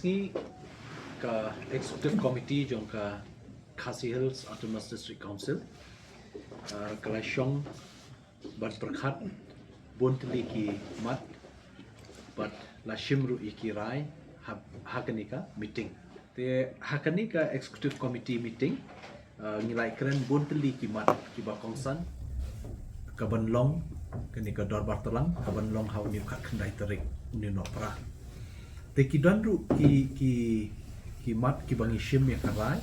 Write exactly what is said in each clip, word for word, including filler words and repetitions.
Ni ka Executive Committee jong ka Khasi Hills Autonomous District Council, uh, ka la shong ban pyrkhat bun tylli ki mat bad la shim ruh ïa ki rai ha, ha kane ka meeting. Te ha kane ka Executive Committee meeting, uh, ngi la ïakren bun tylli ki mat kiba kongsan ka ban long kane ka dorbar tlang ka ban long ha une u khatkhyndai tarik une u Nohprah. Te ki don ruh ki, ki, ki mat kiba ngi shim ïa ka rai,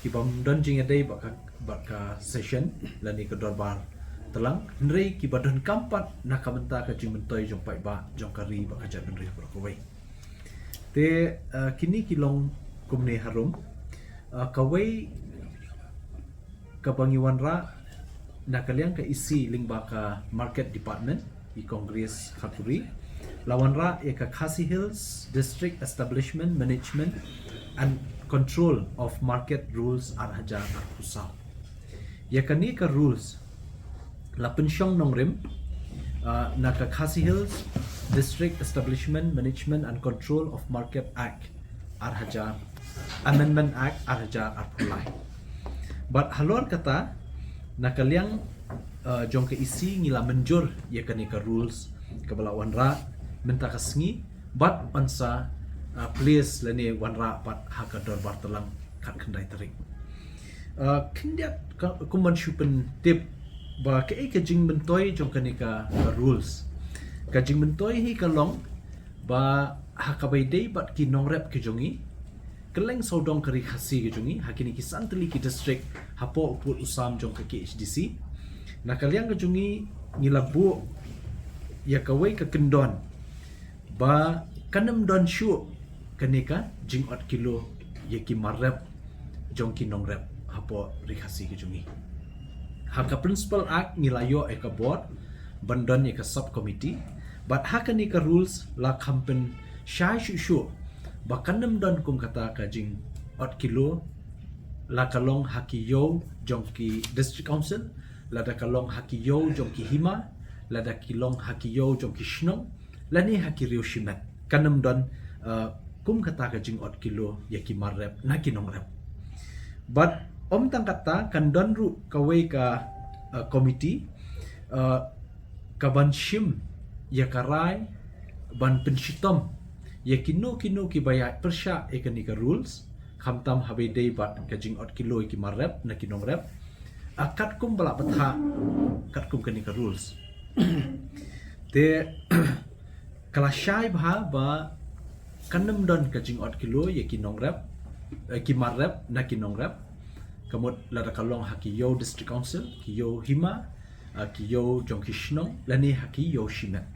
kiba ym don jingïadei bad ka, bad ka session lane ka dorbar tlang, hynrei kiba donkam pat na ka bynta ka jingmyntoi jong paidbah jong ka ri bad ka jaitbynriew baroh kawei. Te, uh, kine ki long kumne harum. Uh, kawei kaba ngi wanrah na ka liang ka E C lyngba ka Market Department, i Kong Grace Kharpuri, la wanrah ïa ka Khasi Hills District Establishment Management and Control of Market Rules ar hajar arphew saw. Ïa kane ka rules la pynshong nongrim, uh, na ka Khasi Hills District Establishment Management and Control of Market Act ar hajar, Amendment Act ar hajar arphew lai. Bad halor kata, na ka liang, uh, jong ka E C ngi la mynjur ïa kane ka rules kaba la wanrah mynta ka sngi bad yn sa, uh, place lane wanrah pat ha ka dorbar tlang khatkhyndai tarik. Uh, khyndiat ka, kum ban shu pyntip ba kaei ka jingmyntoi jong kane ka, ka rules. Ka jingmyntoi hi ka long ba ha kaba ïadei bad ki nongrep ki jong ngi, kylleng sawdong ka ri Khasi ki jong ngi, ha kine ki san tylli ki district hapoh u pud u sam jong ka K H D C, na ka liang ka jong ngi ngi la buh ïa kawei ka kyndon ba kan ym don shuh kane ka jingot kilo ïa ki mar rep jong ki nongrep hapoh ri Khasi ki jong ngi. Ha ka Principal Act ngi la ïoh ïa ka bor ban don ïa ka sub committee, bad ha kane ka rules la kham pynshai shuh shuh ba kan ym don kum kata ka jingot kilo, la ka long ha ki ïew jong ki District Council, lada ka long ha ki ïew jong ki hima, lada ki long ha ki ïew jong ki shnong, lane ha ki riew shimet. Kan ym don, uh, kum kata ka jingot kilo ïa ki mar rep na ki nongrep. Bad ym tang kata, kan don ruh kawei ka, uh, committee, uh, ka ban shim ïa ka rai ban pynshitom ïa kino kino kiba ïaid pyrshah ïa kane ka rules, khamtam haba ïadei bad ka jingot kilo ïa ki mar rep na ki nongrep, uh, katkum ba la bthah katkum kane ka rules. Te ka la shai bha ba kan ym don ka jingot kilo ïa ki nongrep, eh, ki mar rep na ki nongrep, ka mut lada ka long ha ki ïew District Council, ki ïew hima, eh, ki ïew jong ki shnong, lane ha ki ïew shimet.